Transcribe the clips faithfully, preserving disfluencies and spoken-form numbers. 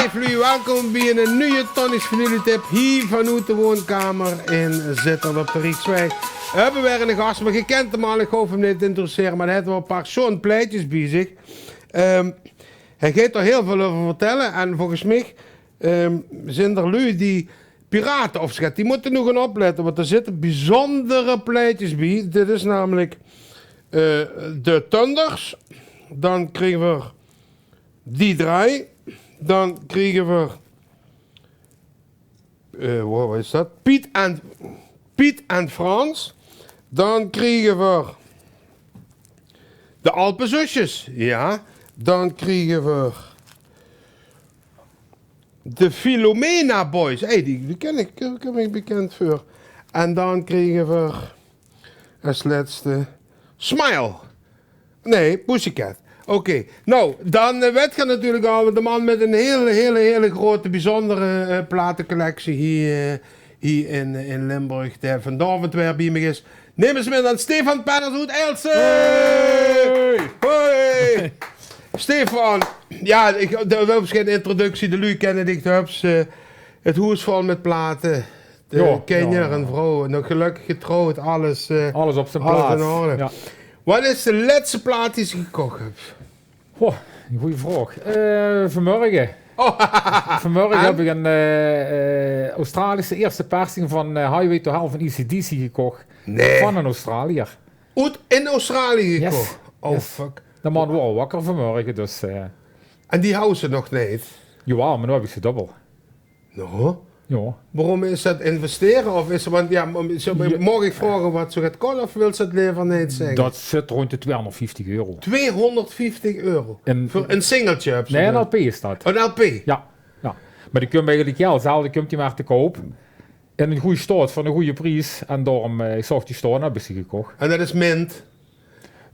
Leef luuj, welkom bie 'ne nuje Tonnies Vinyl Tip, hie vanoet de woonkamer in Zitterd op de Rieksweg. Veer höbbe weer 'ne gas, mer geer kènt 'm al, ich hoof 'm neet te introducere, mer hae haet waal e paar sjoon plaetjes bie zich. Ehm, hae geit d'r hiel väöl euver vertèlle en volges mich, ehm, zeen d'r luuj die pirate of zoget, die mótte noe gaon oplètte, want d'r zitte biezóndere plaetjes bie. Dit is namelik, eh, de Thunders. Dan kriege veer die drei. Dan kriege veer, eh, wo-, wat is dat? Piet en, Piet en Frans. Dan kriege veer de Alpezusjes. Jao. Dan kriege veer de Filomena Boys. Hey, die, die ken ich, die kóm ich bekènd veur. En dan kriege veer es lètste Smile. Nae, Pussycat. Oké. Nou, dan, eh, wèt geer natuurlik al, want de man mit 'n hele, hele, hele groete, biezóndere, eh, platecollectie hie, eh, hie in, in Limburg, dae vanaovend weer bie mich is. Neem ins mit aan Stefan Penners oet Aelse! Hey! Hoi! Stefan, jao, ich, de, de hoof gein introductie, de luuj kènne dich, de höbs, eh, 't hoes vol mit plate. De kinjer en vrouw, nog gelökkig getrouwd, alles, eh, alles op zien plaats. Alles in orde. Jao. Wat is de lètste plaat die se gekoch höbs? Goh, 'n gooj vraog. Eh, vanmorge. Oh. Vanmorge höb ich 'n, eh, eh, Australische ierste persing van, eh, Highway to Hell van A C/D C gekoch. Nae. Van 'nen Australiër. Oet in Australië gekoch? Oh, fuck. De man waor al wakker vanmorge, dus, eh. En die hawwe ze nog neet? Jawaal, mer noe höb ich ze dubbel. No? Jao. Waorum is dat investere? Of is, want jao, m-, zo, maag ich vraoge wat zoe get kos of wils se dat lever neet zègke? Dat zit rónd de tweehóngerdvieftig euro. Tweehóngerdvieftig euro? Veur ein singeltje höbs se? Nae, ein lp is dat. Ein lp? Jao. Jao. Mer die kump eigelik hiel zelde, kump die mer te koup. In ein gooj staot veur eine goje pries. En daorum, eh, ich zaog die staon, höb ich ze gekoch. En dat is mint?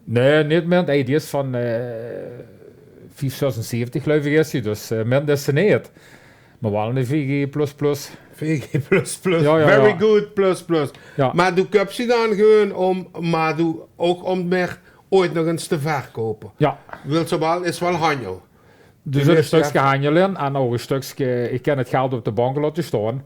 Nae, neet mint. Hey, die is van, eh, vief zesenzeventig, geluif ich, is die. Dus, eh, mint is ze neet. Mer waal ein V G plus plus. V G plus plus. Jao, jao, jao. Very good plus plus. Jao. Mer doe köps die dan gewoon óm, mer doe ouch óm 't mer ooit nog ins te verkoupe. Jao. Wils se waal, is waal handel. D'r zit ein stökske handel in en ouch ein stökske, ich kin 't geld op de bank laote staon.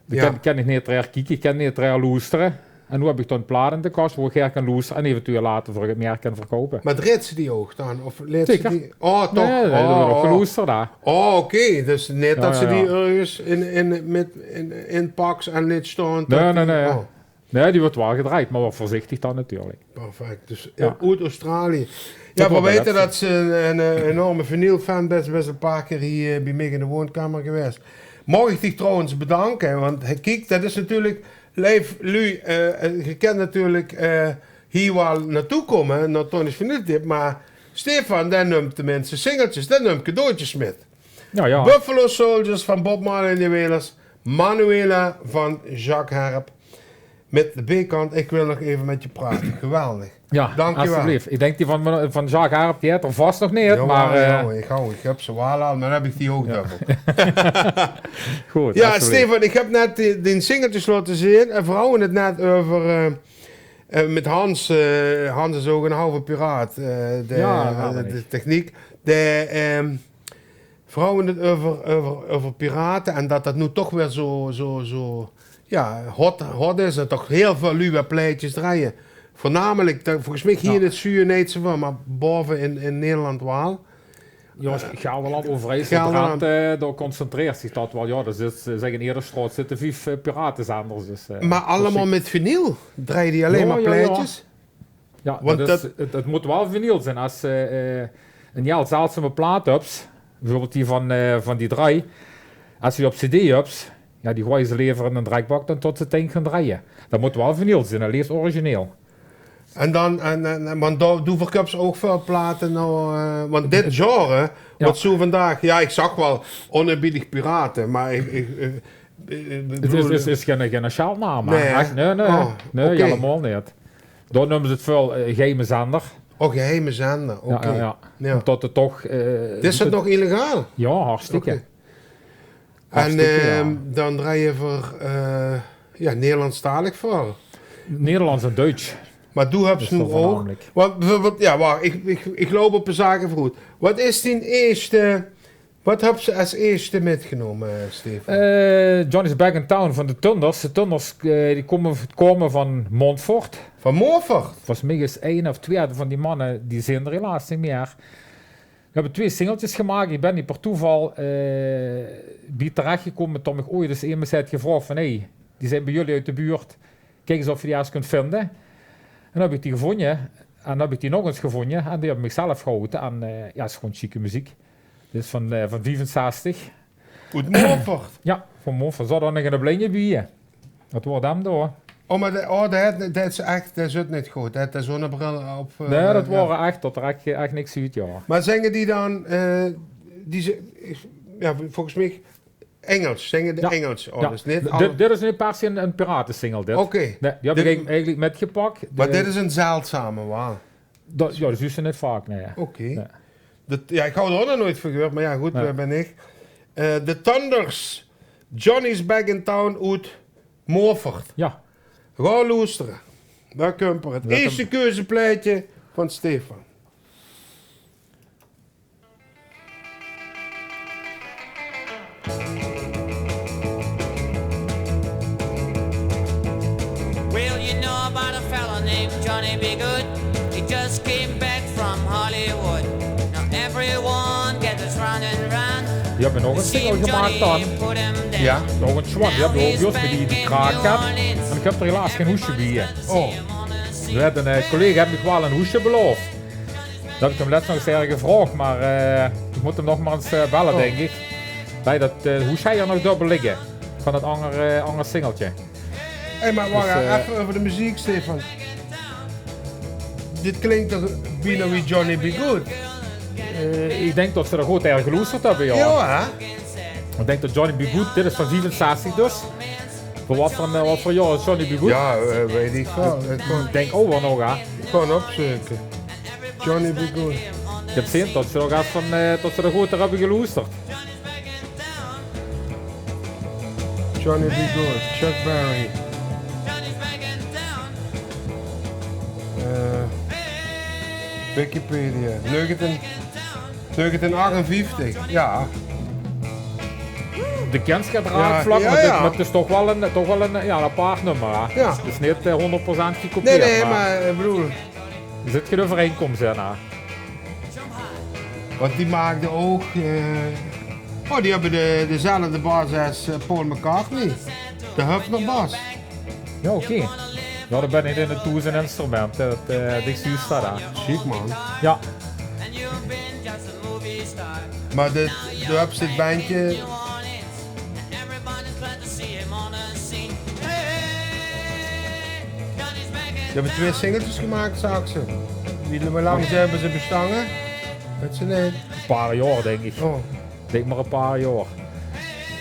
Dao kin, kin ich neet nao kieke, ich kin neet nao loestere. En noe höb ich dan 'n plaat in de kas wo ich nao kin loestere en eventueel later veur get mieë kin verkoupe. Mer dreejs se die ouch dan? Of leets se die? Zeker. Oh, toch? Nae, die weurt ouch geloestere dao. Oh, oké. Dus neet dat se die örges in, in, mit, in, inpaks en leets staon. Nae, nae, nae. Oh. Nae, die weurt waal gedrejd, mer waal veurzichtig dan natuurlik. Perfect. Dus, eh, oet Australië. Jao, veer weite dat se ein, ein, eh, enorme vinylfan bès. Bès ein paar kier hie, eh, bie mich in de woonkamer gewaes. Maag ich dich trouwens bedanke, want, hè, kiek, dat is natuurlik, leef luuj, eh, eh, geer kint natuurlik, eh, hie waal naotoe kómme, nao Tonnies Vinyl Tip, mer Stefan, dae nump de minse singeltjes, dae nump cadeautjes mit. Jao, jao. Buffalo Soldiers van Bob Marley en de Wailers, Manuela van Jacques Herp. Mit de B-kant, Ich wil nog effe mit dich praote. Geweldig. Jao, dank dich waal. Asjeblief. Ich dink die van, van Jacques Herp, die haet 'r vas nog neet, mer, eh, jao, ich höb ze waal al, mer dan höb ich die ouch dubbel. Good, jao, asjeblief. Stefan, ich höb net die, die singeltjes laote zeen en veer hawwe 't net euver, eh, eh, mit Hans, eh, Hans is ouch ein halve piraat, eh, de, jao, de techniek. De, ehm, Veer hawwe 't euver, euver, euver pirate en dat dat noe toch weer zo, zo, zo, jao, hot, hot is en toch hiel väöl luuj weer plaetjes drejje. Veurnamelik, dat, volges mich hie in 't zuuje neet zoväöl, mer baove in, in Nederland waal. Jao, Gelderland, Overijssel, Drenthe, eh, dao concentreert zich dat waal. Jao, d'r zit, eh, zègk, in eder straot zitte vief, eh, piratezenders, dus, eh, mer allemaol mit vinyl? Drejje die allein mer plaetjes? Jao, want dat is, 't, 't mót waal vinyl zeen. Es se, eh, ein hiel zeldzame plaat höbs, bieveurbeeld die van, eh, van die drei, es se die op cd höbs, jao, die goeje ze lever in ein drekbak dan tot ze 't dink gaon drejje. Dat mót waal vinyl zeen, 't leefs origineel. En dan, en, en, en, want doe, doe verköps ouch väöl plate noe, eh, want dit genre, wat zoe vandaag, jao, ich zag waal, oneerbiedig pirate, mer ich, ich, ich, ich bedoel, 't is, is, is gein, gein sjeldnaam, hè? Nae, hè? Nae, nae. Oh, nae, oké. Hielemaol neet. Dao neume ze 't väöl, eh, geheime zender. Oh, geheime zender, oké. Jao, jao, jao. Ómdat 't toch, eh, is dat nog illegaal? Jao, hartstikke. Oké. En, hartstikke, jao. Ehm, dan drejje veer, eh, jao, Nederlandstalig veural. Nederlands en Duits. Mer doe höbs noe ouch, want, want, jao, wach, ich, ich, ich loup op de zake veuroet. Wat is dien ierste Wat höbs se es ieësjte mitgenómme, Stefan? Eh, Johnny's Back in Town van de Thunders. De Thunders, eh, die kómme, kómme van Montfort. Van Montfort? Volges mich is ein of twieë van die manne, die zeen d'r helaas neet mieë. Veer höbbe twieë singeltjes gemaak. Ich bön die per toeval, eh, bie terechgekómme, toen mich ooit ins emes haet gevraog van: "Hey, die zeen bie uch oet de buurt. Kiek ins of se die ins kóns vinje." En höb ich die gevónje. En höb ich die nog ins gevónje. En die höbbe mich zelf gehaoje. En, eh, jao, 't is gewoon sjieke meziek. Dit is van, eh, van viefenzestig. Oet Montfort? Jao, van Montfort. Zaot dao nog eine blinje bie. Dat waor 'm dao. Oh, mer de, oh, dae, dae is ech, dae zuut neet good. Dae haet zo'n bril op, eh, Nae, dat waor ech, dat d'r ech, ech niks zuut, jao. Mer zinge die dan, eh, die ze, jao, volges mich Engels, zinge de Engels. Oh, dat is neet dit, dit is neet per se ein, ein piratesingle, dit. Oké. Nae, die höb ich eigelik mitgepak. Mer dit is ein zeldzame waal. Dat, jao, dat zuus se neet vaak, nae. Oké. Nae. Dat, jao, ich haw d'r ouch nog noeats van gehuurd, mer jao, good, wae bön ich? Eh, de Thunders, Johnny's Back in Town oet Montfort. Jao. Gaon loestere. Dao kump 'r. 't Ieësjte keuzeplaetje van Stefan. Well, you know about a fella named Johnny B. Good. He just came back from Hollywood. Now everyone gathers round and round. Die höbbe nog ein single gemaak dan. Jao. Nog ein sjoon. Die höbbe ouch juus mit die, die kraak gehad. En ich höb d'r helaas gein hoesje bie. Oh. Veer hadde, eh, ein collega haet mich waal ein hoesje belaof. Dat höb ich 'm lèts nog ins gevraog, mer, eh, ich mót 'm nog mer ins, eh, belle, dink ich. Bie dat, eh, hoesje höb ich nog döbbel ligke. Van dat anger, eh, anger singeltje. Hey, mer wach effe euver de meziek, Stefan. Dit klink toch bienao wie Johnny B. Good? Eh, ich dink dat ze d'r good nao geloesterd höbbe, jao. Jao, hè? Ich dink dat Johnny B. Good, dit is van viefenzestig dus. Van wat veur, eh, wat veur jaor is Johnny B. Good? Jao, eh, weit ich waal. Ich dink ouch waal nog, hè? Ich gaon 't opzeuke. Johnny B. Good. Ich höb gezeen dat ze nog ins van, eh, dat ze d'r good nao höbbe geloesterd. Johnny B. Good, Chuck Berry. Eh, Wikipedia. Negentien, negentien achtenvieftig, jao. De kins se get raakvlak, jao, mer dit, jao, mer 't is toch waal ein, toch waal ein, jao, ein apaart nummer, hè. Jao. 't Is neet, eh, hóngerd procent gekopieerd, nae, nae, mer, eh, ich bedoel, d'r zit gein euvereinkóms in, hè. Want die maakde ouch, eh, oh, die höbbe de, dezelfde bas es, eh, Paul McCartney. De Hufner bas. Jao, oké. Jao, dan bön ich in 't thoes ein instrument. Dat, eh, dat is juus dat, hè. Sjiek, man. Jao. Mer dit, doe höbs dit bendje. Die höbbe twieë singeltjes gemaak, zag ze. Wie, wie lang höbbe ze bestaange? Weit ze neet. Ein paar jaor, dink ich. Oh. Dink mer ein paar jaor.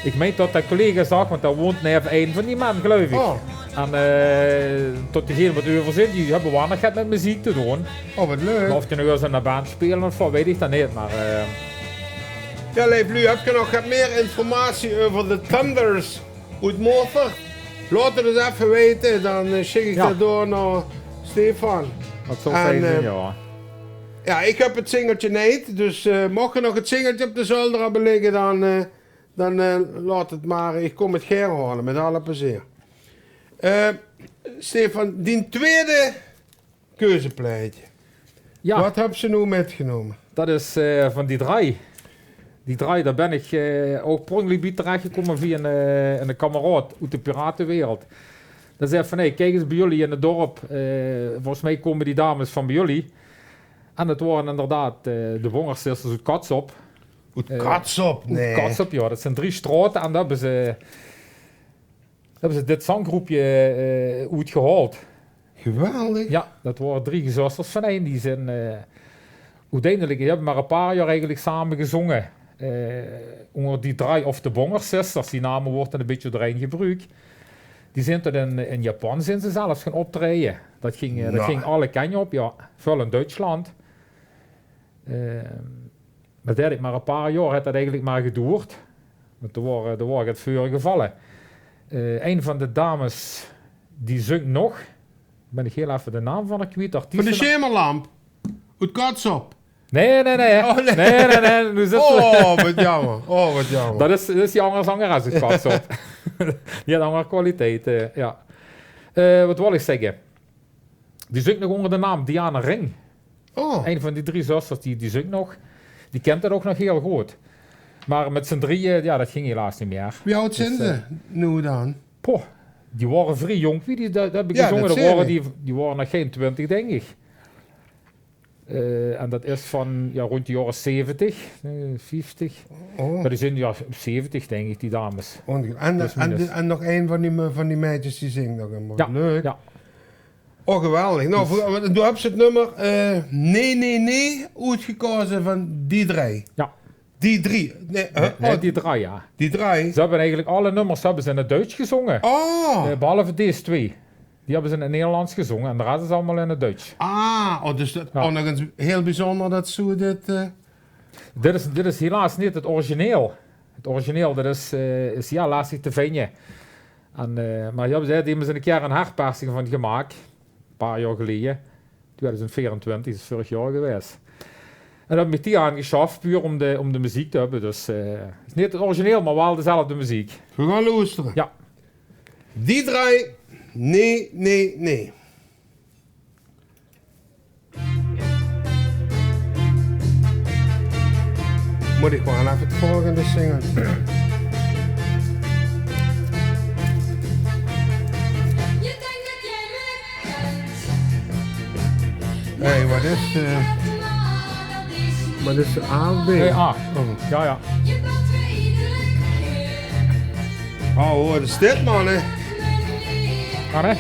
Ich mein dat de collega zag, want dao woont neve ein van die man, geluif ich. Oh. En, eh, dat diegene wat euver zeen, die höbbe waal nog get mit meziek te doon. Oh, wat leuk. Mer of die noe ins in ein band speule of wat, weit ich dan neet, mer, eh. Jao, leef luuj, höb geer nog get mieë informatie euver de Thunders oet Montfort? Laot 't ins effe weite, dan, eh, sjik ich dat door nao Stefan. Dat zou fijn zeen, eh, jao. Jao, ich höb 't singeltje neet, dus, eh, moch geer nog 't singeltje op de zolder höbbe ligke, dan, eh, dan, eh, laot 't mer. Ich kóm 't gaer haole, mit alle plezeer. Eh, Stefan, dien twieëde keuzeplaetje. Jao. Wat höbs se noe mitgenómme? Dat is, eh, van die drie. Die drie, dao bön ich, eh, ouch per óngelök bie terechgekómme via ein, eh, eine kameraod oet de piratewereld. Dae zag van: "Hey, kiek ins bie jullie in 't dörp. Eh, volges mich kómme die dames van bie jullie." En dat waore inderdaad, eh, de Wongersisters oet Katsop. Oet Katsop, nae. Oet Katsop, jao. Dat zeen drie straote en dao höbbe ze höbbe ze dit zanggroepje, eh, oetgehaold. Geweldig. Jao, dat waore drie gezösters vanein. Die zeen, eh, oeteindelik, die höbbe mer e paar jaor eigelik same gezónge. Eh, ónger die drie, of de Bonger Sisters, die name woort dan e bietje doorhein gebruuk. Die zeen tot in, in Japan zeen ze zelfs gaon optraeje. Dat ging, eh, dat ging alle kantj op, jao. Väöl in Duitsland. Ehm, mer det haet mer e paar jaor, haet det eigelik mer gedoerd. Want d'r waor, d'r waor get veur gevalle. Eh, ein van de dames, die zónk nog, bön ich hiel effe de naam van häör kwiet, artiest. Van de Sjemerlamp. Oet Katsop. Nae, nae, nae. Oh, nae. Nae, nae, nae. Noe zit ze... Oh, wat jaomer. Oh, wat jaomer. Dat is, dat is die anger zangeres oet Katsop. Die haet anger kwaliteite, jao. Eh, wat wol ich zègke? Die zingk nog ónger de naam Diana Ring. Oh. Ein van die drie zösters, die, die zingk nog. Die kint dat ouch nog hiel good. Mer mit z'n drieje, jao, dat ging helaas neet mieë. Wie aod zeen ze noe dan? Poh, die wore vrie jónk. Wie die, dat, dat höb ich gezónge, dat wore die, die wore nog gein twintig, dink ich. Eh, en dat is van, jao, rónd de jaore zeventig, eh, vieftig. Oh. Mer die zeen, jao, zeventig, dink ich, die dames. En, en, en nog ein van die, van die meidjes die zingk nog ummer. Jao, leuk. Jao. Oh, geweldig. Noe, doe höbs 't nummer, eh, Nae, nae, nae oetgekaoze van die drei. Jao. Die drei. Nae, die drei, jao. Die drei. Ze höbbe eigelik alle nummers höbbe ze in 't Duits gezónge. Oh. Eh, behalve dees twee. Die höbbe ze in 't Nederlands gezónge en de res is allemaol in 't Duits. Ah, oh, dus dat, ouch nog ins hiel bezunjer dat zoe dit, eh. Dit is, dit is helaas neet 't origineel. 't Origineel, dat is, eh, is hiel lastig te vinje. En, eh, mer jao, ze höbbe d'r ins 'ne kier 'n herpersing van gemaak. 'n Paar jaor geleje. Twieëdoezend veerentwintig, is vörig jaor gewaes. En höb ich mich die aangesjaf, puur óm de, óm de meziek te höbbe. Dus, eh, is neet 't origineel, mer waal dezelfde meziek. Veer gaon loestere. Jao. Die drei, Nae, nae, nae. Mót ich waal effe 't volgende zinge. Hé, wat is, eh, wat is de A of B? Eh, A. Oh. Jao, jao. Oh, wat is dit, man, hè? Kan, hè?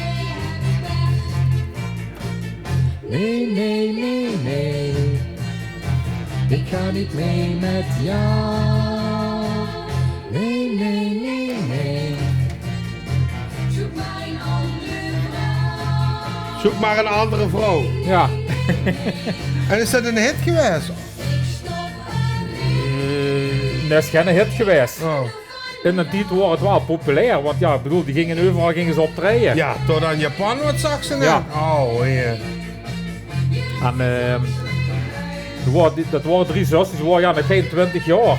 Nae, nae, nae, nae. Ich gaon neet mei mit dich. Nae, nae, nae, nae. Zeuk mer 'n anger vrouw. Jao. En is dat 'ne hit gewaes? Eh, nae, is geine hit gewaes. Oh. In d'n tied woor 't waal populair, want jao, ich bedoel, die ginge euveral ginge ze optraeje. Jao, tot aan Japan, wat zag ze net? Jao. Oh, jee. En, ehm, die woor, die, dat wore drie zösters, die wore, jao, nog gein twintig jaor.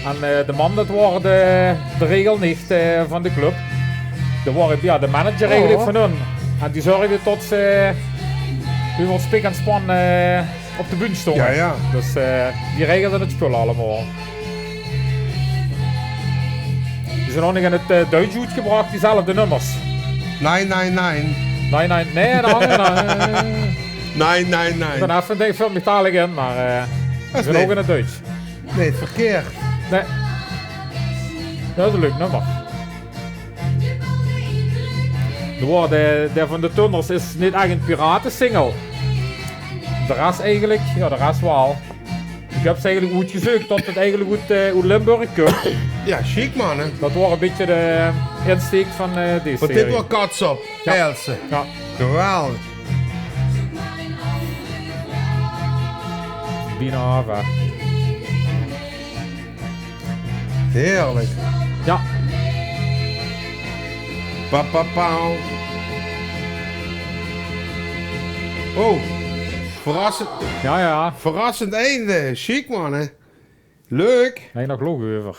En, eh, de mam, dat woor de, de regelnich, eh, van de club. Dat woor, jao, de manager eigelik van hun. En die zörgde tot ze, eh, euveral spik en span, eh, op de bühne stónge. Jao, jao. Dus, eh, die regelde 't spul allemaol. Die zeen ouch nog in 't, eh, Duits oetgebrach, diezelfde nummers. Nine nine nine. Nine nine, nae, de anger, eh. Nine nine nine. Ich bin effe, dink, veur mich dadelik in, mer, eh, die zeen ouch in 't Duits. Nae, verkeerd. Nae. Dat is 'n leuk nummer. De woorde, de van de Tunners is neet ech 'n piratesingle. De res eigelik, jao, de res waal. Ich höb ze eigelik oetgezeuk tot 't eigelik oet, eh, oet Limburg kump. Jao, sjiek, man, hè? Dat woor e bietje de insteek van, eh, dees serie. Want dit woor Katsop, Jao. Aelse. Jao. Geweldig. Bienao aaf, hè. Heerlijk. Jao. Pa, pa, pa. Oh, verrassend. Jao, jao. Verrassend einde. Sjiek, man, hè. Leuk. Hei nog log euver.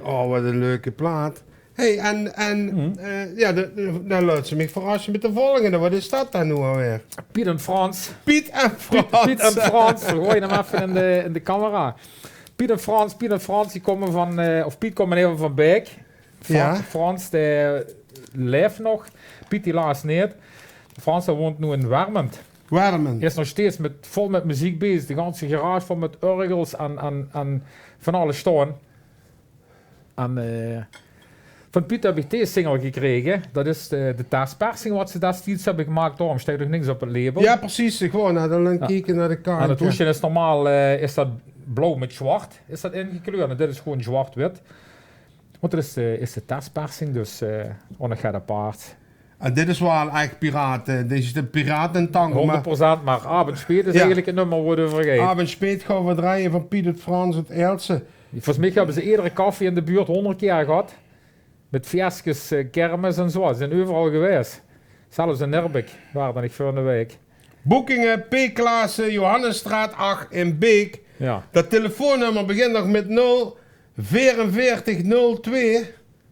Oh, wat 'n leuke plaat. Hey, en, en, eh, jao, de, de, dan laot ze mich verrasse mit de volgende. Wat is dat dan noe alweer? Piet en Frans. Piet en Frans. Piet, Piet en Frans. Veer goeje 'm effe in de, in de camera. Piet en Frans, Piet en Frans, die kómme van, eh, of Piet kump in eder geval van Baek. Fra-, Jao. Frans, dae laef nog. Piet helaas neet. Frans, dae woont noe in Wermend. Wermend. Is nog steeds mit, vol mit meziek bezig. De ganse garage vol mit örgels en, en, en van alles staon. En, eh, van Piet höb ich dees single gekrege. Dat is de, de testpersing wat ze destieds höbbe gemaak. Daorum steit nog niks op 't label. Jao, precies. Gewoon, hè, dan kieke nao de kantj. En 't hoesje is normaal, eh, is dat blauw mit zwart is dat ingekleurd. En dit is gewoon zwart-wit. Want dat is de, is de testpersing, dus, eh, ouch nog get apart. En dit is waal ech pirate, dit is de piratentang, mer Hóngerd procent, mer Aaf en Speet is eigelik 't nummer wo 't euver geit. Aaf en Speet gaon v'r drejje van Piet en Frans oet Aelse. Volges mich höbbe ze eder café in de buurt hóngerd kier gehad. Mit fieskes, eh, kermis en zoe. Ze zeen euveral gewaes. Zelfs in Neerbeek, wao ich vörige waek. Boekingen, P. Klaassen, Johannesstraat acht in Beek. Ja. Dat telefoonnummer begint nog met nul veerenveertig nul twee.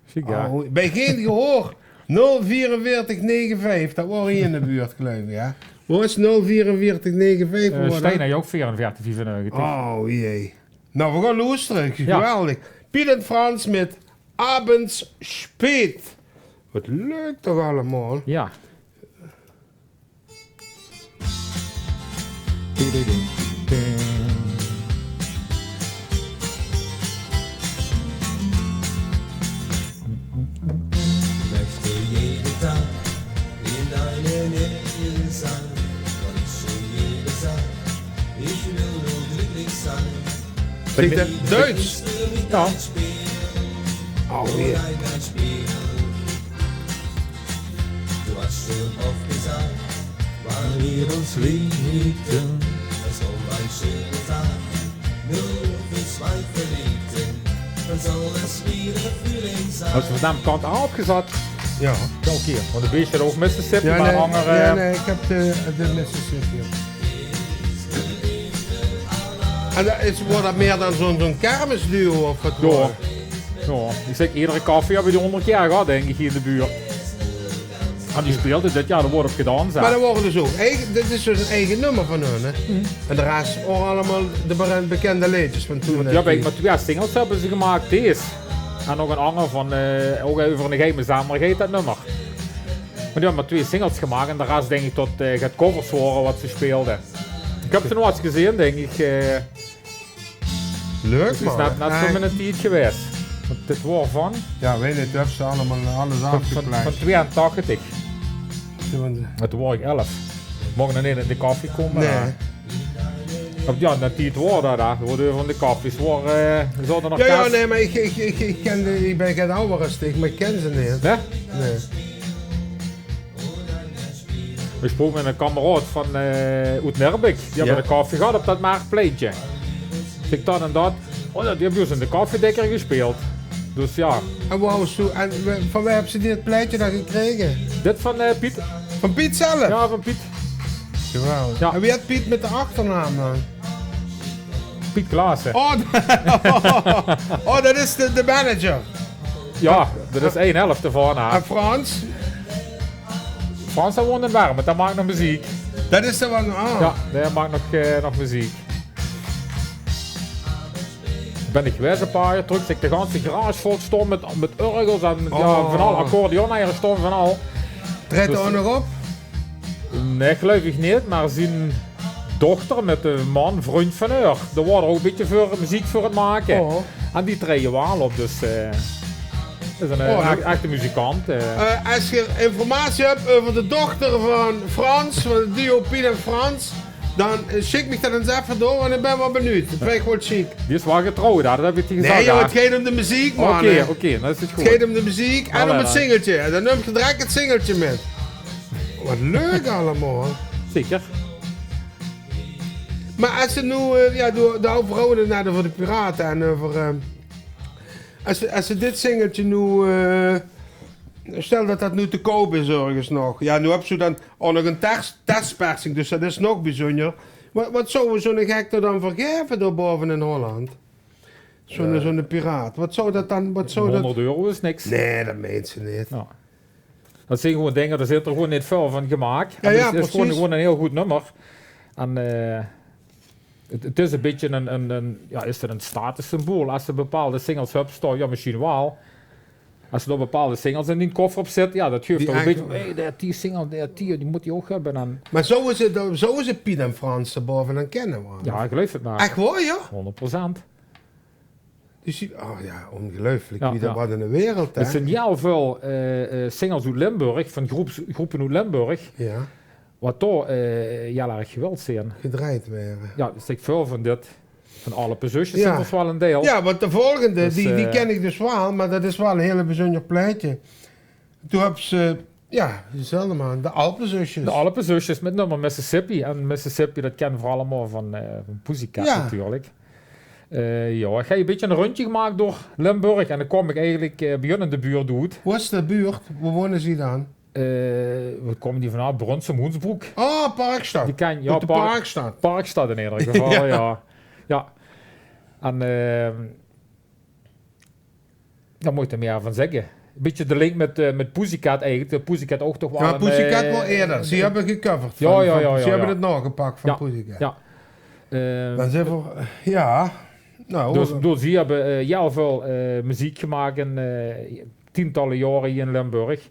Ziek, ja. Oh, bij geen gehoor. Nul veerenveertig negen vijf, dat waor hie in de buurt, geluif ich, hè? Wo is nul veerenveertig negen vijf? Eh, gewore? Stijn haet ouch veerenveertig viefennegentig. Oh jee. Nou, we gaon loestere. Ja. Geweldig. Piet en Frans met Abends spät. Wat leuk toch allemaol? Ja. Möchte jeden Tag in deine Nähe sein. Und zu jeder Zeit, ich will nur glücklich sein. Zingk dae Duits? Ja. Oh, weer. Du hast schon oft gesagt, wann wir uns liebten, es kommt ein schöner Tag, nur für zwei Verliebten, dann soll es wieder Frühling sein. Hast du verdammt kant aafgezat? Ja. Ja, oké. Want de beeste ouch Mississippi, ja, maar nee, andere, ja, nee, ik heb de, de Mississippi. En dat is, wordt dat meer dan zo'n, zo'n kermisduo of wat? Ja. Ja, ich zègk, iedere café höbbe die hóngerd jaor gehad, dink ich, hie in de buurt. En die speelde dit jaor, dao woort op gedans, hè. Maar dat waren dus ook eigen, dit is dus een eigen nummer van hun, hè? En de rest waren allemaal de be-, bekende leedjes van toen. Ja, die höbbe maar twee singles höbbe ze gemaak, deze. En nog een anger van, eh, ouch euver een geheime zender geit dat nummer. Maar die höbbe maar twee singles gemaak en de rest, dink ich, tot, eh, het covers wore wat ze speelde. Ich höb ze nog ins gezeen, dink ich, eh, Leuk, man. 't Is net, net veur miene tied gewaes. Want dit waor van, ja, weit ich neet, höbs se allemaol alles van, van, van aafgepleit. Tweeëntachtig. Ja, want toen waor ich elf. Moch nog neet in de café kómme. Nee. Of ja, in dae tied waor dat, hè. Waor van de cafés, waor, eh, zaote nog... Ja, ja, nee, maar ich, ich, ich, ich ken de, ich bin get awwer es dich, maar ich ken ze neet. Nee? Nee. Ich sprook mit eine kameraod van, eh, oet Neerbeek. Die höbbe de café gehad op dat Marktpleintje. Zègk, dat en dat. Oh ja, die höbbe bie ós in de café dèkker gespeeld. Dus ja. En wo höbs se, en we-, van wae höbs se dit plaetje dan gekrege? Dit van, eh, Piet. Van Piet zelf? Ja, van Piet. Geweldig. Ja. En wie hèt Piet mit de achternaam dan? Piet Klaassen. Oh, oh, dat is de, de manager. Ja, dat is ein helf d'rvan, hè. En Frans? Frans, dae woont in Wermert, dae maak nog meziek. Dat is de van, ah. Ja, dae maak nog, eh, nog meziek. Bin ich gewaes e paar jaor trök, zègk, de ganse garage vol stóng mit, mit örgels en, ja, van al, accordeon, hie stóng van al. Trèt 'r ouch nog op? Nee, geluif ich neet, maar zien dochter mit de man, vrundj van häör, dae waor d'r ouch e bietje veur meziek veur 't make. Oh. En die traeje waal op, dus, eh, is ein, eh, echte muzikant, eh. Eh, es geer informatie höb euver de dochter van Frans, van 't duo Piet en Frans, dan, eh, sjik mich dat ins effe door, want ich bin waal benuujd. Dat vinj ich waal sjiek. Die is waal getrouwd, hè? Dat höb ich gezag, hè? Nee, joh, 't geit óm de meziek, man. Oké, oké, dan is 't good. 't Geit óm de meziek en óm 't singeltje. Dan nums se direk 't singeltje mit. Wat leuk allemaol. Zeker. Maar es se noe, eh, ja, doe, doe vrouwe net euver de Pirate en euver, eh, es se, es se dit singeltje noe, eh, stel dat dat noe te koup is örges nog. Ja, noe höbs se dan ouch nog ein tes-, tespersing, dus dat is nog bezunjer. Wat, wat zouwe zoe'ne gek d'r dan veur gaeve dao bove in Holland? Zoe'ne, zoe'ne piraat. Wat zou dat dan, wat zou dat... Hóngerd euro is niks. Nee, dat meins se neet. Ja. Dat zeen gewoon dinger, dao zit d'r gewoon neet väöl van gemaak. En ja, ja, precies. 't Is gewoon, gewoon ein hiel good nummer. En, eh, 't, 't is e bietje ein, ein, ein, ja, is 't ein statussymbool? Es se bepaalde singles höbs staon, ja, mesjien waal. Es se dao bepaalde singles in dien koffer op zits, ja, dat geuf toch e bietje, hey, dae hèt die single, dae hèt die, die mót ich ouch höbbe. En... Maar zouwe ze, zouwe ze Piet en Frans dao bove dan kènne, waal? Ja, ich geluif 't maar. Ech waor, ja? Hóngerd procent. Dus die, oh ja, ongeluiflik. Ja, wie dat, ja. Wat 'n wereld, hè? 't Zeen hiel väöl, eh, eh, singles oet Limburg, van groeps-, groepe oet Limburg, ja, wat dao, eh, hiel erg gewild zeen. Gedrejd waere. Ja, dus ich, väöl van dit, van Alpe Zusjes, ja, zeen d'r waal ein deil. Ja, want de volgende, dus, die, die, eh, ken ich dus waal, maar dat is waal ein hiel bezunjer plaetje. Doe höbs se, ja, dezelfde man, de Alpe Zusjes. De Alpe Zusjes mit nummer Mississippi. En Mississippi, dat kènne v'r allemaol van, eh, van Pussycat, ja, natuurlik. Eh, ja, ich höb e bietje ein rundje gemaak door Limburg. En dan kwaam ich eigelik, eh, bie hun in de buurt oet. Wo is de buurt? Wo wone ze dan? Eh, Wo kómme die vanaf? Brunssum, Hoensbroek? Ah, Parkstad. Die ken, ja, Oet de Park-, Parkstad. Parkstad in eder geval, ja. Ja. En, eh, dao mót ich d'r mieë van zègke. Bietje de link mit, eh, mit Pussycat eigelik. De Pussycat ouch toch waal. Ja, Pussycat eh, waal eerder. Ze höbbe gecoverd. Ja, van, ja, van, ja, ze höbbe 't naogepak van Pussycat. Ja. Eh, Dan zeen v'r, ja. Nou, dus, dus die höbbe eh, hiel väöl eh, meziek gemaak in eh, tientalle jaore hie in Limburg.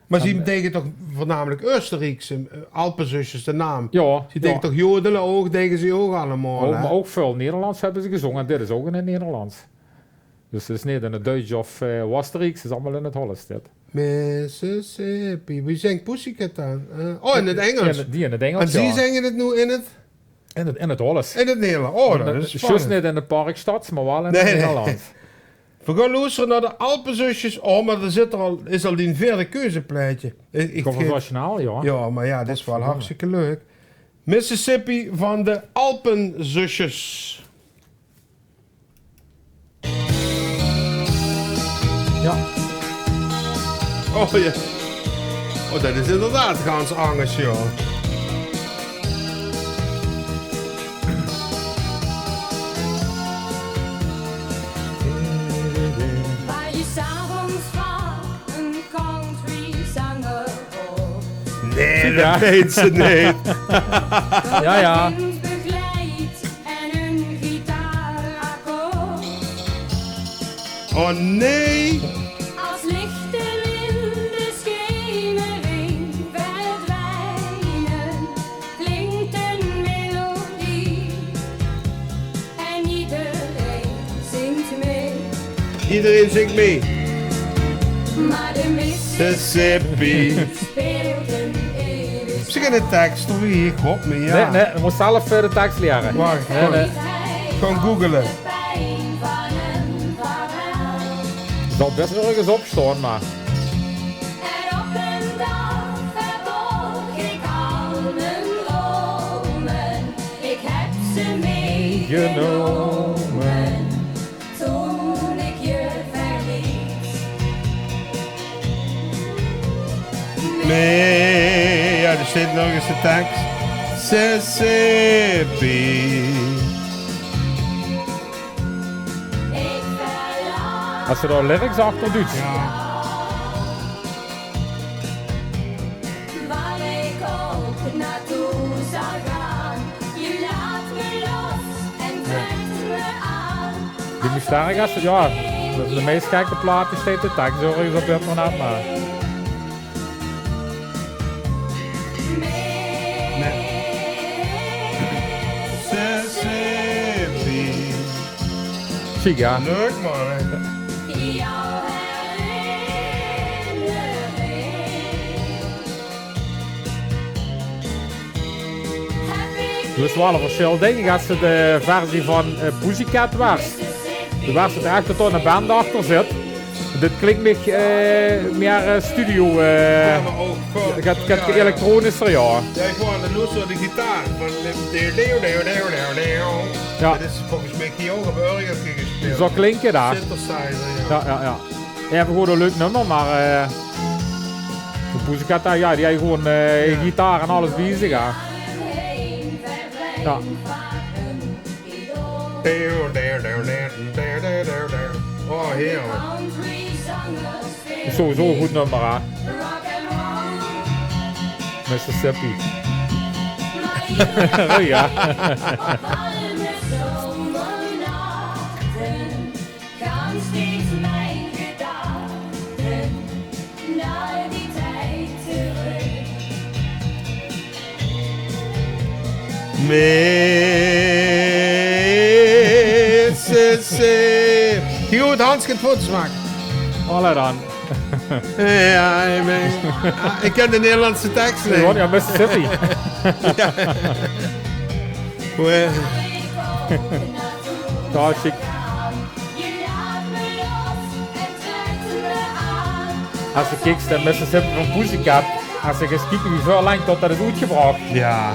Mer ze dege toch veurnamelik Oostenriekse, eh, Alpenzusjes, de naam. Ja, ze dege toch jodele ouch, dege ze ouch allemaol, ouch, hè? Mer ouch väöl Nederlands höbbe ze gezónge. En dit is ouch in 't Nederlands. Dus 't is neet in 't Duits of eh Oostenrieks, 't is allemaol in 't Hollands, dit. Mississippi. Wie zingt Pussycat dan? Eh, oh, in 't Engels. Ja, die in 't Engels, en ze zinge 't noe in 't In 't, in 't Hollands. In 't Nederlands. Oh, dat is spannend. Zjus neet in 't Parkstads, mer waal in 't Nederlands. V'r gaon loestere nao de Alpenzusjes. Oh, mer d'r zit d'r al, is al dien veerde keuzeplaetje. Ich, ich Kom van Nationaal, ja. Ja, mer ja, dit is waal hartstikke leuk. Mississippi van de Alpenzusjes. Ja. Oh, ja. Oh, dat is inderdaad gans angers, joh. Waar je 's avonds vaak een countryzanger hoort. Nee, dat weet ze niet. Ja, ja. Begeleid en een gitaarakkoord. Oh nee! Als lichten in de schemering verdwijnen, klinkt een melodie en iedereen zingt mee. Iedereen zingt mee. Maar de Mississippi speelt een eeuwig Ze kenne de tekst toch neet? God, mer ja. Nee, nee, je moet zelf eh, de tekst leren. Wacht, nee, nee. Gewoon googelen. Zal best ergens op staan, maar. En op een dag verborg ik al mijn dromen. Ik heb ze meegenomen. Toen ik je verliet. Nee, ja, er staat nog eens de tekst. Mississippi. Als ze daar lyrics achter doet. Ja. Waar ik ook naartoe zal gaan, je laat me los en trekt me aan. Die Mysterie, ja, de, de meest gekke plaat die steeds de tekst zo ergens op internet, maar. Mississippi. Siga. Leuk, man. Dus waal e versjil, dink ich, es se de versie van eh, Pussycat waars. Doe waars 't ech det d'r 'n band achter zit. Dit klinkt mich eh, mier eh, studio. Eh, ja, maar ook gewoon, get, get elektronischer, ja. Ja, ik hoor aan de loes de gitaar. Van de, de, de, de, de, de, de. Ja. Dat is volgens mij die ook op orgeltje gespeeld. Zo klinkt het daar. Synthesizer, ja. Ja, ja, ja. Ja, v'r hoorde e leuk nummer, mer eh, de Pussycat, ja, die hei gewoon eh, gitaar en alles bezig, ja. Ja. Oh, heerlijk. Sowieso e good nummer, hè. Mississippi. Oh, ja. Gaan steeds mijn gedachten naar die tijd terug. Mississippi. Good, Hans, get foto's maken. Allee dan. Ja, ik ben, ah, ik ken de Nederlandse tekst niet. Gewoon, ja, Mississippi. Ja. Hoe, eh, Ja, sjiek. Es se kieks, de Mississippi van Pussycat, es se ins kieks wie väöl lang tot det is oetgebrach. Ja.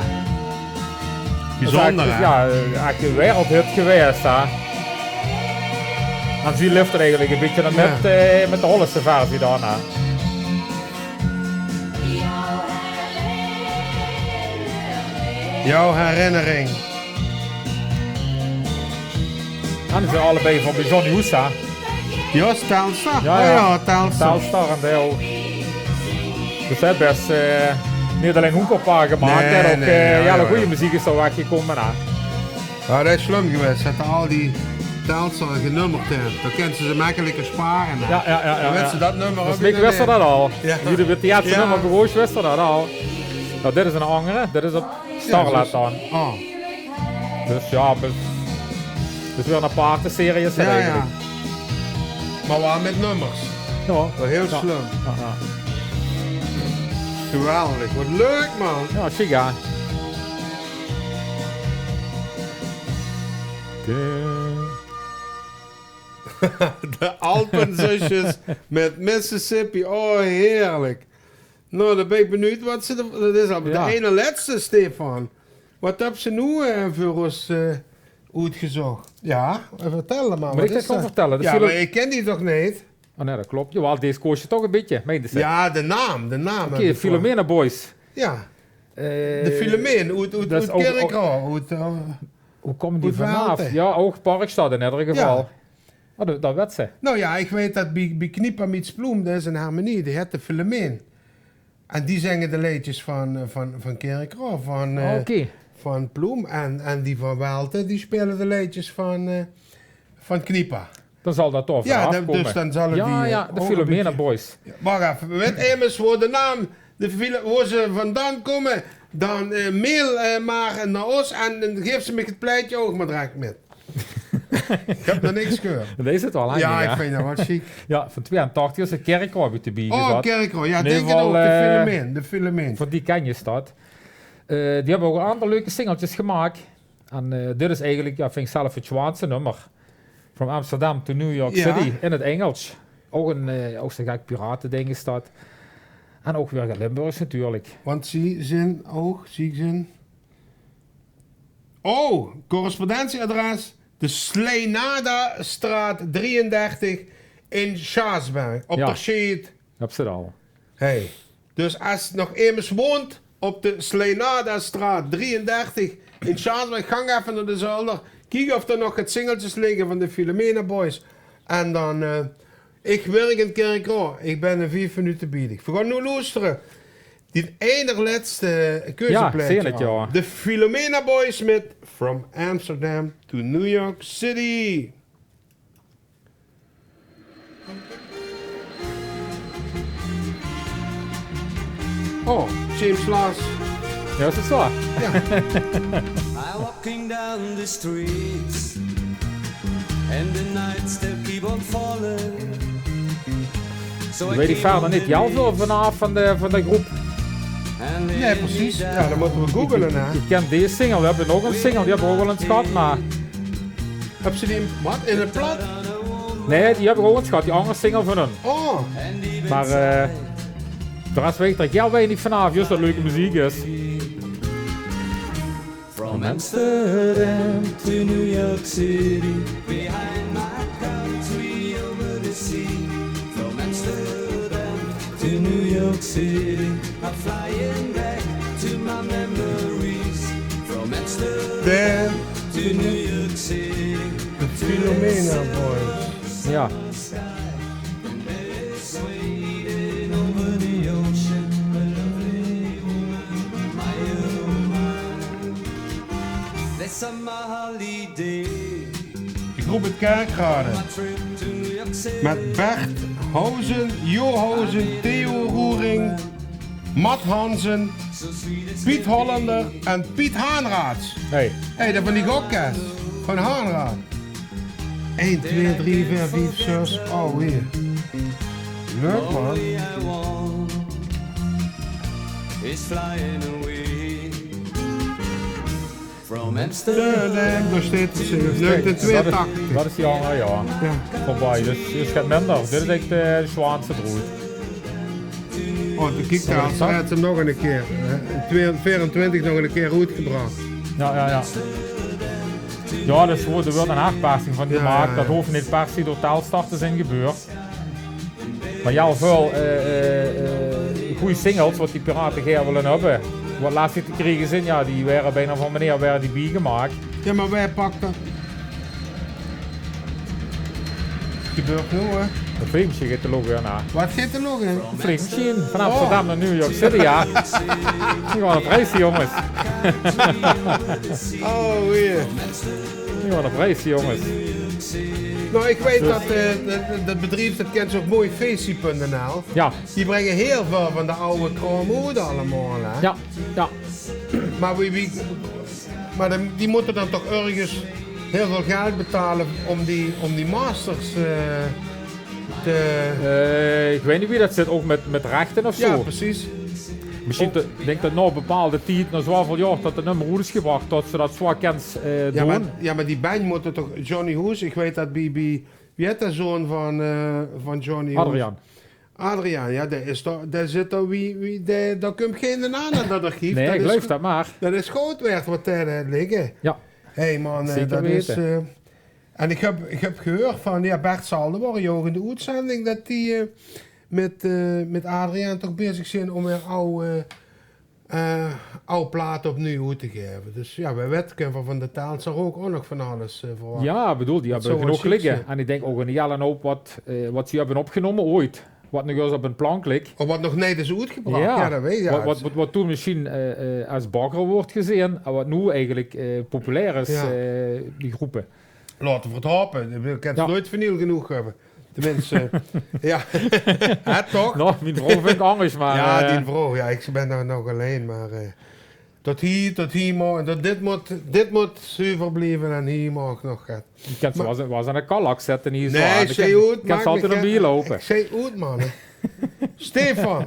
Bijzonder, hè? Ja, eh, ech 'ne wereldhit gewaes, hè. En zie leeft 't eigelik e bietje dan mit, eh, mit de Hollandse versie dan, hè. Jouw herinnering. En ze allebei van bij Johnny Hoesa. Jos Telstar? Ja, ja. Telstar. Telstar en Deel. Dus hij heeft best, eh, niet alleen hoenkopparen gemaakt, nee, hij heeft ook, nee, eh, ja, ja, hele goede muziek is er weggekomen, hè. Ja, dat is slim geweest, dat al die Telstar genummerd hebben. Dan kunnen ze ze makkelijker sparen, hè. Ja, ja, ja, ja. Dan weten ze dat nummer ook niet. Wist ze dat al? Ja. Jullie weten het eerste nummer, gewoon wist ze dat al. Nou, dit is een andere, dit is op Starlet dan. Oh. Dus ja, dus, dus weer een aparte serie is het eigenlijk. Ja. Maar wel met nummers. Ja. Wel heel slim. Ja, ja. Geweldig, wat leuk, man. Ja, ziek, hè? De De Alpenzusjes met Mississippi. Oh, heerlijk. Nou, dan ben ik benieuwd wat ze... De, dat is al de ene laatste, Stefan. Wat hebben ze nu, eh, voor ons, eh, uitgezocht? Ja, vertel maar. Moet ik dat gewoon vertellen? Ja, maar ik ken die toch niet? Oh nee, dat klopt. Jawel, deze koos je toch een beetje, meende ze. Ja, de naam, de naam. Oké, de Filomena Boys. Ja. Eh, de Filomena, uit, uit, uit Kirchroa, uit, eh, hoe komen die vanaf? Ja, ook Parkstad in ieder geval. Ja. Oh, dat, dat weet ze. Nou ja, ik weet dat bij, bij Kniepa Miets Ploem, dat is een harmonie, die heet de Filomena. En die zingen de leedjes van, eh, van, van Kirchroa, van, eh, van Ploem. En, en die van Welte, die spelen de leedjes van, eh, van Kniepa. Dan zal dat toch vanaf komen. Ja, dus dan zullen die, eh, de Filomena Boys. Ja, wacht even, weet immers waar de naam, de Filo-, waar ze vandaan komen, dan, eh, mail, eh, maar naar ons en dan geeft ze me het plaatje ook maar direct met. Ik heb nog niks gehoord. Deze is het wel aan. Ja, ik vind dat wel chic. Ja, van tweeëntachtig is de Kirchroa bij de bie gezat. Oh, Kirchroa. Ja, denk je ook, de Filomena, de Filomena. Van die ken je dat. Eh, die hebben ook een aantal leuke singeltjes gemaakt. En, eh, dit is eigenlijk, ja, vind ik zelf het zwaarste nummer. From Amsterdam to New York City, in het Engels. Ook een, eh, ook zo'n gek piratending is dat. En ook weer Limburgs natuurlijk. Want zie zin ook, zie zin. Oh, correspondentieadres: de Sleinadastraat drieëndertig in Sjaasberg, op de Sjeet. Heb ze al. Hey. Dus als nog immers woont op de Sleinadastraat drieëndertig in Sjaasberg, gang even naar de zolder. Kiek of er nog het singeltjes liggen van de Filomena Boys. En dan, eh, ik werk in Kirchroa. Ik ben in vijf minuten bij dich. We gaan nu luisteren. Dit ene laatste keuzeplaatje. Ja, zeker, ja. De Filomena Boys met From Amsterdam to New York City. Oh, James Last. Ja, is het zo? Ja. I'm walking down the streets and the night still keep on falling. So weet ik verder niet heel veel vanaf van de, van de groep. Nee, precies. Ja, dan moeten we googlen, hè. Ik ken deze single, we hebben nog een single, die hebben we ook wel eens gehad, maar Heb ze die, wat, in het plat? Nee, die heb ik ook eens gehad, die andere single van hun. Oh. Maar, eh, de rest weet ik er heel weinig vanaf, juist dat leuke muziek is. From Amsterdam to New York City, behind my country over the sea. From Amsterdam to New York City, I'm flying back to my memories. From Amsterdam to New York City, de Filomena Boys. Ja. De groep uit Kerkrade. Met Bert Housen, Jo Housen, Theo Roering, Mat Hansen, Piet Hollander en Piet Haanraads. Hey. Hey, dat van die gokkes. Van Haanraad. Eén, twee, drie, veer, vief, zes. Oh, weer. Leuk, man. From Amsterdam. Daar staat ze, negentien tweeëntachtig. Dat is, dat is die andere, ja. Ja. Voorbij, dus is het minder. Dit is echt, eh, de zwaarste brood. Oh, de kick daar, ze hebben hem nog een keer, hè, in tweeduizend veerentwintig nog een keer uitgebracht. Ja, ja, ja. Ja, dus er wordt, er wordt een aanpassing van gemaakt. Ja, ja. Dat hoeft niet per se door Telstar te zijn gebeurd. Maar ja, veel, eh, eh, eh, goede singles wat die piraten gaer willen hebben. Wat lastig te kriege zeen, jao, die waere bekans van meneer waere die biegemaak. Jao, mer wae pak dat? Gebeurt noe, hè? 't Vleemsje geit de loch in, hè. Wat geit de loch in? 't Vleemsje in, van Amsterdam nao New York City, jao. Die waere op reis, die jónges. Oh, weer. Die waere op reis, die jónges. Noe, ich weit dat, eh, dat, dat bedrief, dat kins se ouch, mooi feestie punt N L. Jao. Die bringe hiel väöl van de aw kraom oet allemaol, hè? Jao, jao. Mer wie, wie, mer dan, die mótte dan toch örges hiel väöl geld betale óm die, óm die masters, eh, te... Eh, ich weit neet wie dat zit, ouch mit, mit rechte of zoe. Jao, precies. Mesjien, ich dink dat nao 'n bepaalde tied, nao zoväöl jaor dat 't nummer oet is gebrach, dat se dat zoe kins, eh, doon. Jao, mer, jao, mer die band mótte toch, Johnny Hoes, ich weit dat bie, bie, wie hèt de zoon van, eh, van Johnny Hoes? Adriaan. Adriaan, jao, dae is toch, dae zit dao wie, wie, dae, dao kump geine aan in dat archief. Nae, ich geluif dat mer. Dat is goud waerd wat dae dao ligke. Jao. Hey man, eh, zeker weite. En ich höb, ich höb gehuurd van, jao, Bert Salden waor hie ouch in de oetzending, dat die, eh, mit, eh, mit Adriaan toch bezig zeen óm weer aw, eh, eh, aw plate opnuuj oet te gaeve. Dus jao, wae weit kinne v'r van de Telstar ouch, ouch nog van alles, eh, verwachte. Jao, ich bedoel, die höbbe genóg ligke. En ich dink ouch 'n hiel houp wat, eh, wat ze höbbe opgenómme ooit. Wat nog ins op 'n plank ligk. Of wat nog neet is oetgebrach. Jao, dat weit ich neet. Wat, wat, wat, wat toen mesjien, eh, eh, es bagger woort gezeen, en wat noe eigelik, eh, populair is, eh, die gróppe. Laote v'r 't haope. Ich bedoel, kins se noeit vinyl genóg höbbe. Teminste, jao. Hè, toch? Noe, mien vrouw vindt angesj, mer, jao, eh, dien vrouw, jao, ich bön dao nog allein, mer, eh, tot hie, tot hie mo-, tot dit mót, dit mót zuver blieve en hie maag nog get. Kins se waal ins, waal ins aan de kallak zitte hie zo. Nae, ich zeen oet, kins se altied nog bieloupe. Ich zeen oet, man. Stefan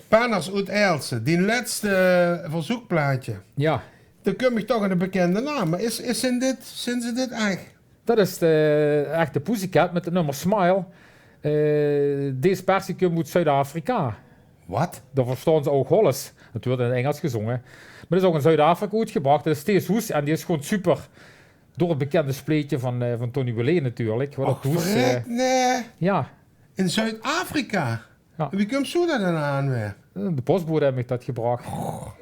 Penners oet Aelse, dien lètste verzeukplaetje. Jao. Dan kóm ich toch aan 'ne bekènde naam. Mer is, is, zeen dit, zeen ze dit ech? Dat is de echte Pussycat mit 't nummer Smile. Eh, dees versie kump oet Zuid-Afrika. Wat? Dao verstaon ze ouch alles. 't Weurt in 't Engels gezónge. Mer dat is ouch in Zuid-Afrika oetgebrach. Dat is Thees Hoes en die is gewoon super door 't bekènde spleetje van, eh, van Tony Boulé natuurlik. Wat... Och, verrek, eh, nae. Jao. In Zuid-Afrika? Jao. Wie kums doe dao dan aan weer? De postbode haet mich dat gebrach. Och,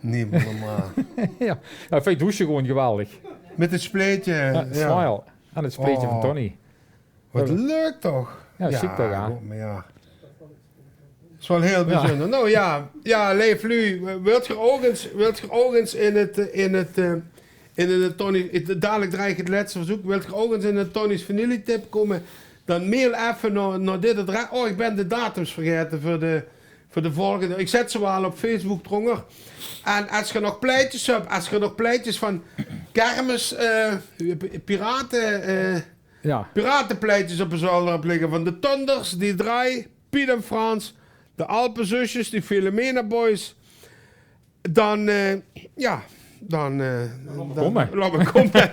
neet normaal. Jao. Jao, ich vinj Hoesje gewoon geweldig. Mit 't spleetje, jao, Smile. En 't spleetje van Tony. Wat leuk toch? Jao, sjiek toch, hè? Jao, good, mer jao. Is waal hiel bezunjer. Noe jao, jao, leef luuj, wilt geer ouch ins, wilt geer ouch ins in 't, eh, in 't, eh, in 't Tony, 't, dalik draag ich 't lètste verzeuk, wilt geer ouch ins in 't Tony's Vanilletip kómme, dan mail effe nao, nao dit adres. Oh, ich bön de datums vergaete veur de, veur de volgende. Ich zèt ze waal op Facebook d'rónger. En es geer nog plaetjes höb, es geer nog plaetjes van kermis, eh, pirate, eh, Jao. Pirateplaetjes op de zolder höb ligke van de Thunders, die Drie, Piet en Frans, de Alpenzusjes, die Filomena Boys. Dan, eh, jao, dan, eh, laot 'm kómme. Laot 'm kómme.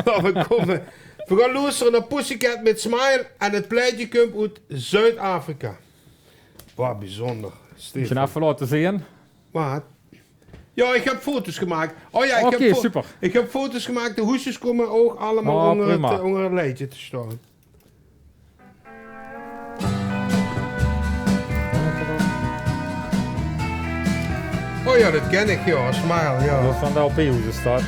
Laot 'm kómme. Veer gaon loestere nao Pussycat mit Smile en 't plaetje kump oet Zuid-Afrika. Wat bezunjer. Stefan, effe laote zeen. Wat? Jao, ich höb foto's gemaak. Oh jao, ich höb fo-, super. Ich höb foto's gemaak. De hoesjes kómme ouch allemaol ónger 't, eh, ónger 't leedje te staon. Oh jao, dat kin ich, jao, Smile, jao. Dat is van de L P-hoes is dat.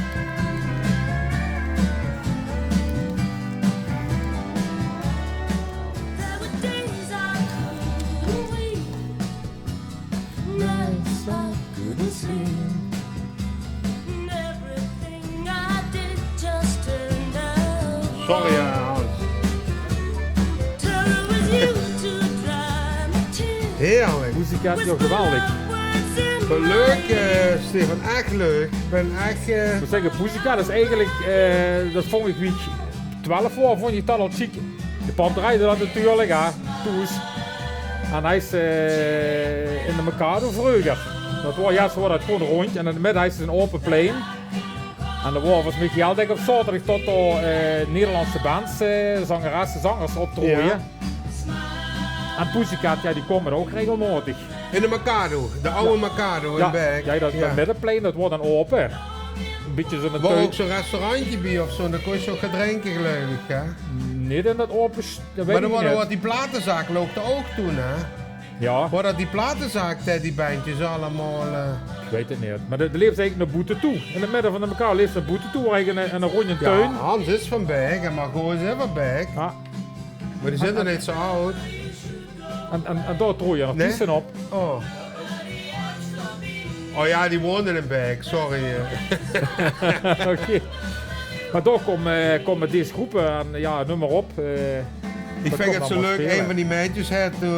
Sorry, hè, Hans. Heerlijk. Pussycat, joh, geweldig. Wat leuk, eh, Stefan. Echt leuk. Ich bön echt, eh... Ich mót zègke, Pussycat is eigelik, eh, dat vónj ich wie ich twelf waor, vónj ich dat al sjiek. De pap drejde dat natuurlik, hè, thoes. En hae is, eh, in de Mikado vreuger. Dat waor, jao, zoe waor dat gewoon róndj. En in de midde hae is 'n ope plein. En dao waor volges mich hiel dèk op zaoterdig tot dao, eh, Nederlandse bands, eh, zangeresse, zangers optroje. Jao. En Pussycat, jao, die kómme ouch regelmaotig. In de Mikado, de aw Mikado in Berk. Jao, dat, dat middeplein, dat waor dan ope. 'n Bietje zoe'n... Waor ouch zoe'n restaurantje bie of zoe, dao kós se ouch get drinke, geluif ich, hè? Neet in dat ope s-, dat weit ich neet. Mer dao waor, waor die platezaak, loog dao ouch toen, hè? Jao. Woar dat die platezaak, eh, die bandjes allemaol, eh? Ich weit 't neet. Mer de, de leefs eigelik nao boete toe. In 't midde van de mekaar leefs nao boete toe, woar eigelik 'ne, 'ne rónje tuin. Hans is van Baek en Margot is ouch van Baek. Jao. Mer die zeen nog neet zo aud. En, en, en dao troeje nog artieste op. Oh. Oh jao, die woonde in Baek, sorry, eh. Oké. Mer dao kómme, eh, kómme dees gróppe aan, jao, neum mer op, eh. Ich vinj 't zo leuk, ein van die meidjes haet, eh,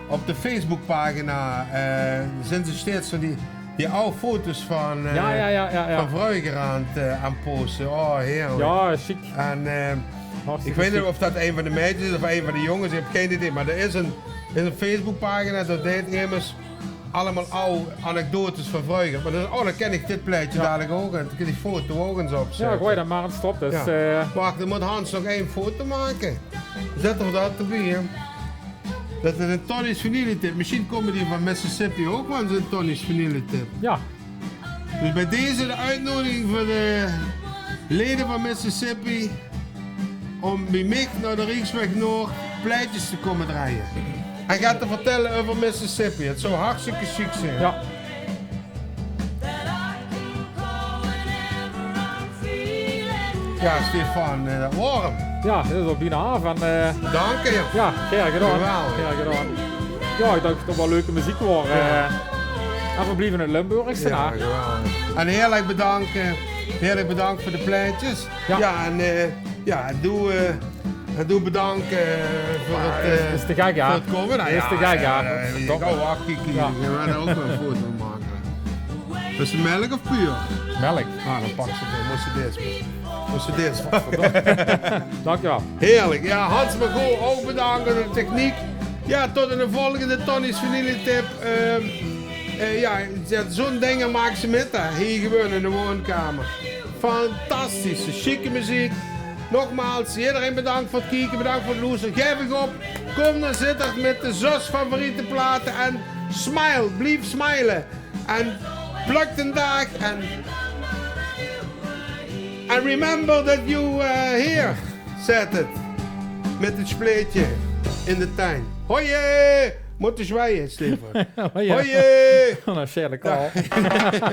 op de Facebookpagina, eh, zeen ze steeds van die, die aw foto's van, eh, van vreuger aan 't, eh, aan 't poste. Oh, heerlik. Jao, sjiek. En, eh, ich weit neet of dat ein van de meidjes is of ein van de jónges, ich höb gein idee. Mer d'r is ein, is ein Facebookpagina, dao deit emes allemaol aw anekdotes van vreuger. Mer dan, oh, dan kin ich dit plaetje dalik ouch, en dan kin ich die foto ouch ins opzètte. Jao, gooi dan mer ins op. Dus, eh, wach, dan mót Hans nog ein foto make. Zètte v'r dat d'rbie, hè. Dat is ein Tonnie's Vanilletip. Mesjien kómme die van Mississippi ouch waal ins in Tonnie's Vanilletip. Jao. Dus bie deze de oetnodiging veur de leje van Mississippi óm bie mich nao de Rieksweg Noord plaetjes te kómme drejje. En get te vertèlle euver Mississippi. 't Zou hartstikke sjiek zeen. Jao. Jao, Stefan, eh, dat woar 'm. Jao, dit is al bienao aaf. En, eh, dank, jao. Jao, gaer gedaon. Geweldig. Gaer gedaon. Jao, ich dach dat 't waal leuke meziek woar, eh. En v'r blieve in 't Limburgs, hè. Jao, geweldig. En heerlik bedank, eh, heerlik bedank veur de plaetjes. Jao. Jao, en, eh, jao, doe, eh, En doe bedank, eh, veur 't, eh, is te gek, jao. Veur 't kómme. Is te gek, jao. Jao, jao, jao. Verdomme. Jao, wach, kiek, kiek. Jao. Veer gaon ouch nog ein foto make. Is 't melk of puur? Melk. Ah, dan pak ze 't. Mós ze dees. Mós ze dees. Verdomme. Dank je wel. Heerlik. Jao, Hans Margot, ouch bedank veur de techniek. Jao, tot ein volgende Tonnie's Vanilletip. Ehm, eh, jao, zo'n dinger maak ze mit, hè. Hie gewoon in de woonkamer. Fantastisch, sjieke meziek. Nogmaals, ederein bedank veur 't kieke, bedank veur 't loestere. Gaef uch op, kóm nao Zitterd mit de zös favoriete plate en smile, blief smile. En plök d'n daag en, and remember that you, eh, here, zaet 't. Mit 't spleetje in de tuin. Hoi! Mót zjwieje, Stefan. Hoi! Hoi! Wat ein sjeile kaal. Jao.